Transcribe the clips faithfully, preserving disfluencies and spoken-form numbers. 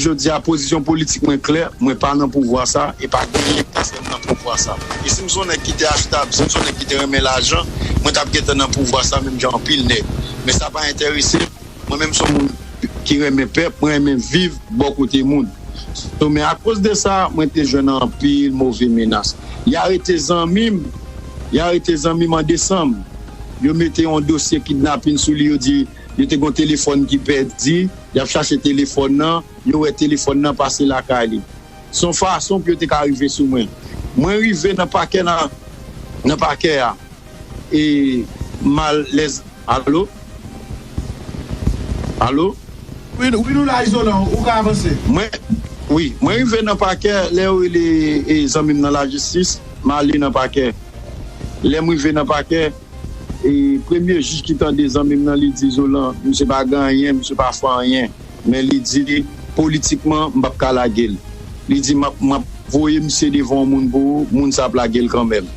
jodi a, pozisyon politik mwen klè, mwen pa nan pouvwa sa, e pa gen enterè m nan pouvwa sa. E si m se yon nèg ki te achtab, si m se yon nèg ki te renmen lajan, mwen t ap gentan nan pouvwa sa, menm jan anpil nèg. Men sa pa enterese m. Mwen menm se yon moun ki renmen pèp, mwen renmen viv bò kote moun. So, men akoz de sa, mwen te jwenn anpil move menas. Y arete zanmi m, y arete zanmi m an desanm. Yo mete yon dosye kidnapin sou li, yo di yo te gen yon telefòn ki pèdi, y ap chache telefòn nan, yo wè telefòn nan pase lakay li. Se yon fason pou yo te ka rive sou mwen. Mwen rive nan pakè nan, nan pakè a. E mal lèz. Alo? Alo? Wi, wi, nou la, Izolan, ou ka avanse. Mwen, wi, mwen rive nan pakè, lè yo rele e, zanmi m nan lajistis, m ale nan pakè. Lè m rive nan pakè, e premye jij ki tande zanmi m nan, li di, Izolan, misye pa gen anyen, misye pa fè anyen. Men li di, politikman, m p ap ka lage l. Li di, m ap, m ap voye misye devan yon moun pou ou, moun sa ap lage l kanmenm.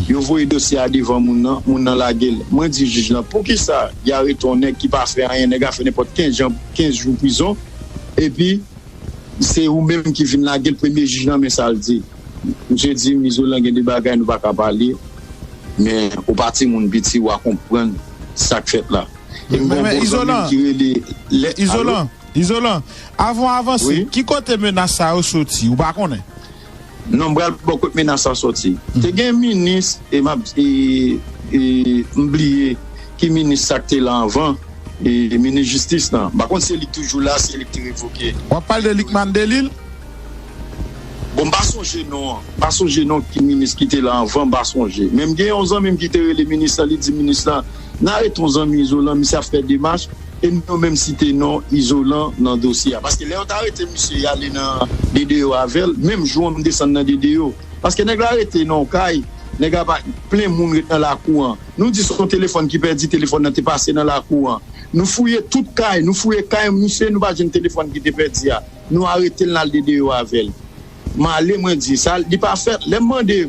Yo voye dosye a devan moun nan, moun nan lage l. Mwen di jij lan, poukisa y arete yon nèg ki pa fè anyen, nèg la fè nenpòt kenz jan, kenz jou prizon, epi se ou menm ki vin lage l, premye jij lan, men sa l di. Misye di m, Izolan, gen de bagay nou pa ka pale, men ou pa timoun piti, w a konprann sa k fèt la. E m gen yon bon zanmi m ki rele. Izolan, Izolan, avan w avanse, ki kote menas sa yo soti? Ou pa konnen? Non, m pral bò kot menas sa soti. Te gen minis, e m ap, e, e, m bliye ki minis sa k te la anvan, e, minis jistis lan. M pa konn si se li k toujou la, se li k te revoke. W ap pale de Lickman Delil? Bon, m pa sonje non an. M pa sonje non ki minis ki te la anvan, m pa sonje. Men m gen yon zanmi m ki te rele minis lan, li di minis lan, n arete yon zanmi Izolan, misye ap fè demach, e nou menm site non Izolan nan dosye a. Paske lè yo t arete misye, y ale nan D D O avè l, menm jou an m desann nan D D O. Paske nèg la rete nan yon kay, nèg la pa, plen moun ret nan lakou an. Nou di se yon telefòn ki pèdi, telefòn nan te pase nan lakou an. Nou fouye tout kay, nou fouye kay misye, nou pa jwenn telefòn ki te pèdi a. Nou arete l, n al D D O avè l. M ale, mwen di, sa, li pa fèt. Lè m mande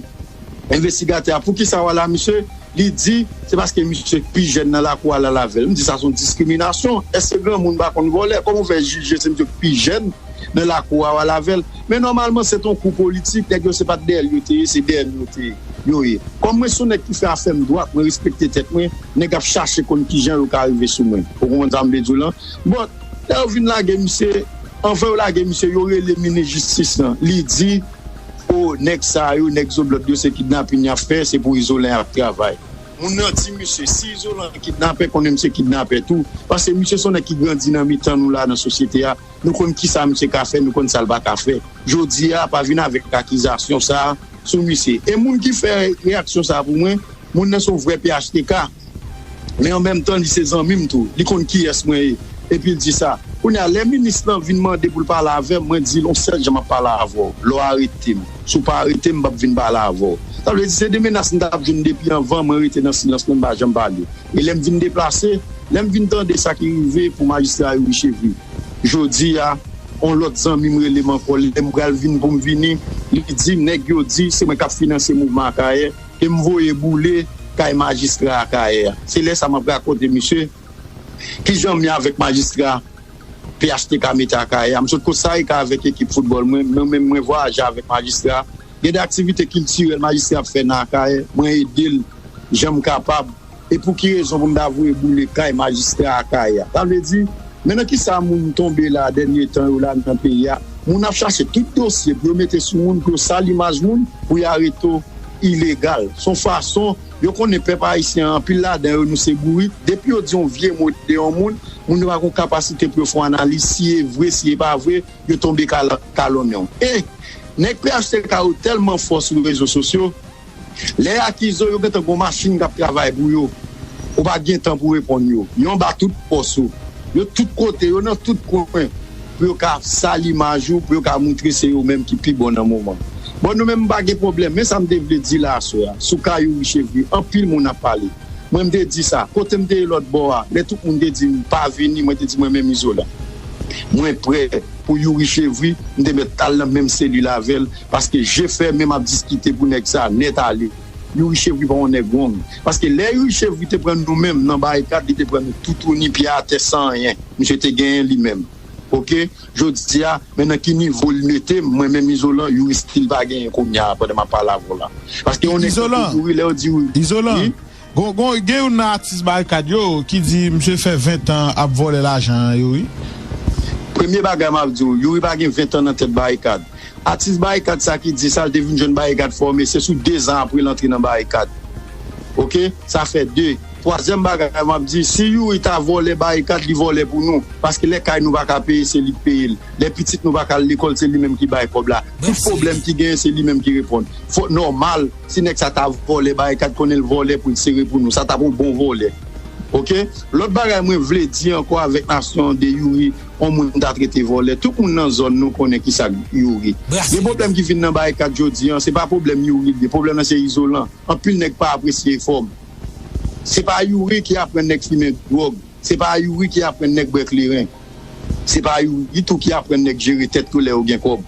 envestigatè a poukisa w al a misye, li di, se paske misye k pi jèn nan lakou a l al avè l. M di, sa se yon diskriminasyon. Èske granmoun pa konn vòlè? Kòman w fè jije se misye k pi jèn nan lakou a w al avè l? Men nòmalman, se t on kou politik, nèg yo se pa t dèyè l yo te ye, se dèyè m yo te ye, yo ye. Kòm mwen se yon nèg ki fè afè m dwat, mwen respekte tèt mwen, nèg ap chache konn kijan yo ka rive sou mwen. Ou konprann sa m vle di w lan? Bon, lè yo vin lage misye, anvan yo lage misye, yo rele minis jistis lan. Li di, o, nèg sa yo, nèg zoblòd yo, se kidnapin y ap fè, se pou Izolan y ap travay. Moun nan di misye, si Izolan kidnapè, konnen misye kidnapè tou. Paske misye se yon nèg ki grandi nan mitan nou la, nan sosyete a. Nou konn kisa misye ka fè, nou konn sa l pa ka fè. Jodi a, pa vin avèk akizasyon sa a sou misye. E moun ki fè reyaksyon sa a pou mwen, moun nan se yon vrè P H T K. Men an menm tan, li se zanmi m tou. Li konn kiyès mwen ye. Epi l di sa. Kounye a, lè minis lan vin mande pou l pale avè m, mwen di l, yon sèl jan m ap pale avè w. Lè w arete m. Si w pa arete m, m p ap vin pale avè w. Sa vle di, se de menas m t ap jwenn depi anvan, mwen rete nan silans mwen, m pa janm pale. E lè m vin deplase, lè m vin tande sa ki rive pou majistra Youri Chevry, jodi a, yon lòt zanmi m rele m ankò, lè m pral vin pou m vini, li di, nèg yo di, se mwen k ap finanse mouvman Akayè, ke m voye boule kay majistra Akayè a. Se lè sa m ap rakonte misye kijan m ye avèk majistra P H T K mete Akayè a. M sot Kostarika avèk ekip foutbòl mwen, mwen menm mwen vwayaje avèk majistra. Gen de aktivite kiltirèl majistra ap fè nan Akayè, mwen ede l jan m kapab. E pou ki rezon pou m ta voye boule kay majistra Akayè a? Sa vle di, men nan kisa moun tonbe la dènye tan yo la nan peyi a? Moun ap chache tout dosye pou yo mete sou moun, pou yo sal imaj moun, pou yo arete w ilegal. Se yon fason, yo konnen pèp ayisyen an, anpil ladan yo, nou se bourik. Depi yo di yon vye mo de yon moun, moun yo pa gen kapasite pou yo fè yon analiz, si e vre, si e pa vre, yo tonbe kal-, kalonnen w. E nèg P H T K yo tèlman fò sou rezo sosyo, lè y akize w, yo gentan gen yon machin k ap travay pou yo. Ou pa gen tan pou reponn yo. Yo anba tout pòs ou. Yo tout kote, yo nan tout kwen. Pou yo ka sal imaj ou, pou yo ka moutre se yo menm ki pi bon nan moman. Bon, nou menm, m pa gen pwoblèm. Men sa m te vle di la aswè a, sou ka Youri Chevry, anpil moun ap pale. Mwen, m te di sa. Kote m te ye lòt bò a, lè tout moun te di m pa vini, mwen te di mwen menm Izolan, mwen prè pou Youri Chevry, m te mèt al nan menm selil avè l, paske je fèmen m ap diskite pou nèg sa nèt ale. Youri Chevry pa yon nèg wrong. Paske lè Youri Chevry te pran nou menm nan barikad, li te pran nou toutouni, pye atè, san anyen. Misye te genyen li menm. Oke? Jodi a, men nan ki nivo l mete m, mwen menm Izolan, Youri still pa genyen kounye a, pandan m ap pale avè w la. Paske yon nèg tankou Youri, lè yo di Youri. Izolan, gon, gon, gen youn nan atis Barikad yo ki di misye fè ven tan ap vòlè lajan an, Youri. Premye bagay m ap di w, Youri pa gen ven tan nan tèt Barikad. Atis Barikad sa ki di sa, l te vin jwenn Barikad fòme, se sou de zan apre l antre nan Barikad. Oke? Sa fè de. Twazyèm bagay m ap di, si Youri ta vòlè Barikad, li vòlè pou nou. Paske lè kay nou pa ka peye, se li k peye l. Lè pitit nou pa ka al lekòl, se li menm ki bay kòb la. Tout pwoblèm ki genyen, se li menm ki reponn. Fòk nòmal, si nèg sa ta vòlè Barikad, konnen l vòlè pou l sere pou nou. Sa t ap yon bon vòlè. Oke? Lòt bagay mwen vle di ankò avèk nasyon an de Youri, yon moun ta trete vòlè. Tout moun nan zòn nou konnen kisa k Youri. Gen pwoblèm ki vin nan Barikad jodi an, se pa pwoblèm Youri li ye, pwoblèm nan se Izolan. Anpil nèg pa apresye efò m. Se pa Youri ki aprann nèg fimen dwòg. Se pa Youri ki aprann nèg bwè kleren. Se pa Youri tou ki aprann nèg jere tèt yo lè yo gen kòb.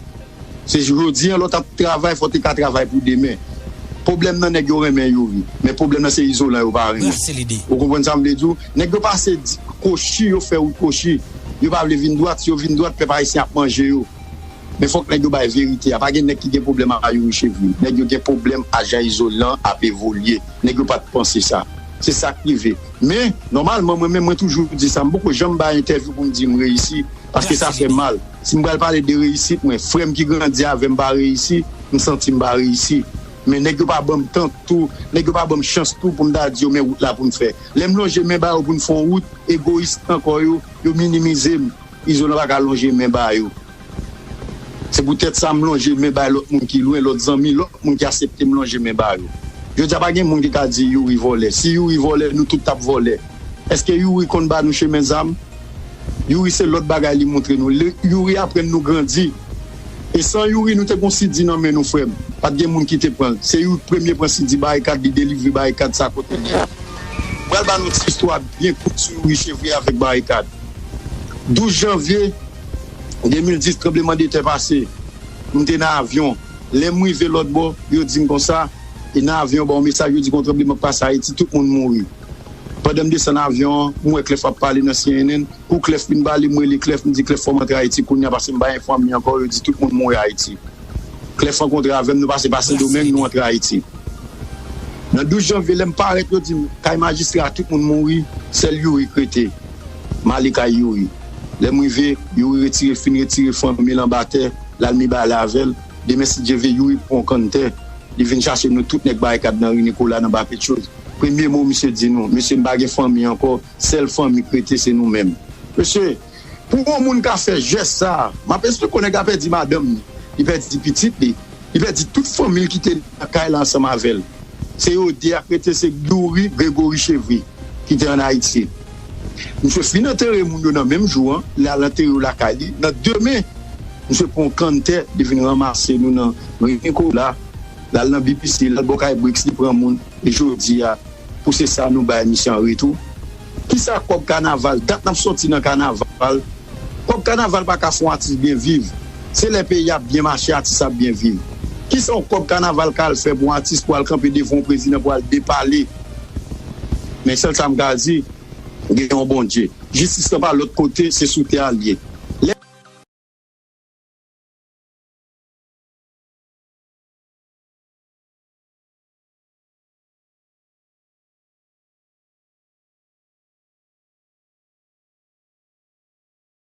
Se jodi an, lè w t ap travay, fò w te ka travay pou demen. Pwoblèm nan nèg yo renmen Youri, men pwoblèm nan se Izolan yo pa renmen. Ou konprann sa m vle di w? Nèg yo pase di, Kochi, yo fè wout Kochi. Yo pa vle vin dwat, si yo vin dwat, pèp ayisyen ap manje yo. Men fòk nèg yo bay verite a. Pa gen nèg ki gen pwoblèm a Youri Chevrier. Nèg yo gen pwoblèm a jan Izolan ap evolye. Nèg yo pa t panse sa. Se sa k rive. Men, nòmalman, mwen menm, mwen toujou di sa. M poko janm bay entèvyou pou m di m reyisi. Paske sa fè mal. Si m pral pale de reyisit mwen, frè m ki grandi avè m pa reyisi, m santi m pa reyisi. Men nèg yo pa ban m tan tou, nèg yo pa ban m chans tou pou m ta di yo men wout la pou n fè. Lè m lonje men ba yo pou n fè yon wout, egoyis nan kò yo, yo minimize m. Izolan pa ka lonje men ba yo. Se poutèt sa m lonje men bay lòt moun ki lwen, lòt zanmi, lòt moun ki aksepte m lonje men ba yo. Jodi a pa gen moun ki ka di Youri vòlè. Si Youri vòlè, nou tout t ap vòlè. Èske Youri konn ba nou chemen zam? Youri se lòt bagay li montre nou. Youri aprann nou grandi. E san Youri, nou te gon sidi nan men nou, frè m. Pa t gen moun ki te pran l. Se Youri k premye pran sidi Barikad, li delivre Barikad sa kote l ye. M pral ba nou ti istwa byen kout sou Youri Chevrier avèk Barikad. Douz janvye de mil dis, tranblemanntè pase. M te nan avyon. Lè m rive lòt bò, yo di m konsa, e nan avyon, ba yon mesaj, yo di gon tranbleman k pase Ayiti, tout moun mouri. Pandan m desann avyon an, m wè Clef ap pale nan C N N. Kou Clef fin pale, m rele Clef, m di, Clef, fò m antre Ayiti kounye a, paske m pa gen fanmi ankò, yo di tout moun mouri Ayiti. Clef rankontre avè m, nou pase pa Sendomeng, nou antre Ayiti. Nan douz janvye, lè m parèt, yo di m, kay majistra a, tout moun mouri, sèl Youri k rete. M ale kay Youri. Lè m rive, Youri retire, fin retire fanmi l anba tè, l al mibalè avè l. Demen, si Dye vle, Youri pran yon kann tè. Li vin chache nou tout nèg Barikad nan ri Nikola, nan Ba Petwoz. Premye mo misye di nou, mesye, m pa gen fanmi ankò, sèl fanmi k rete se nou menm. Mesye, pou yon moun ka fè jès sa a, m ap esplike w, nèg la pèdi madanm li, li pèdi pitit li, li pèdi tout fanmi l ki te nan kay la ansanm avè l. Se yo de a k rete, se Youri, Gregory Chevry ki te ann Ayiti. Misye fin antere moun yo nan menm jou an, li al antere yo lakay li. Nan demen, misye pran yon kann tè, li vin ranmase nou nan ri Nikola, l al nan B P C, l al bò kay Brix, li pran moun. E jodi a, pou se sa nou bay misye an retou. Kisa kòb kanaval? Dat n ap soti nan kanaval. Kòb kanaval pa ka fè yon atis byen viv. Se lè peyi ap byen mache, atis ap byen viv. Kisa yon kòb kanaval ka al fè pou yon atis pou al kanpe devan yon prezidan pou al depale? Men sèl sa m ka di, gen yon Bondye. Jistis lan pa lòt kote, se sou tè a l ye.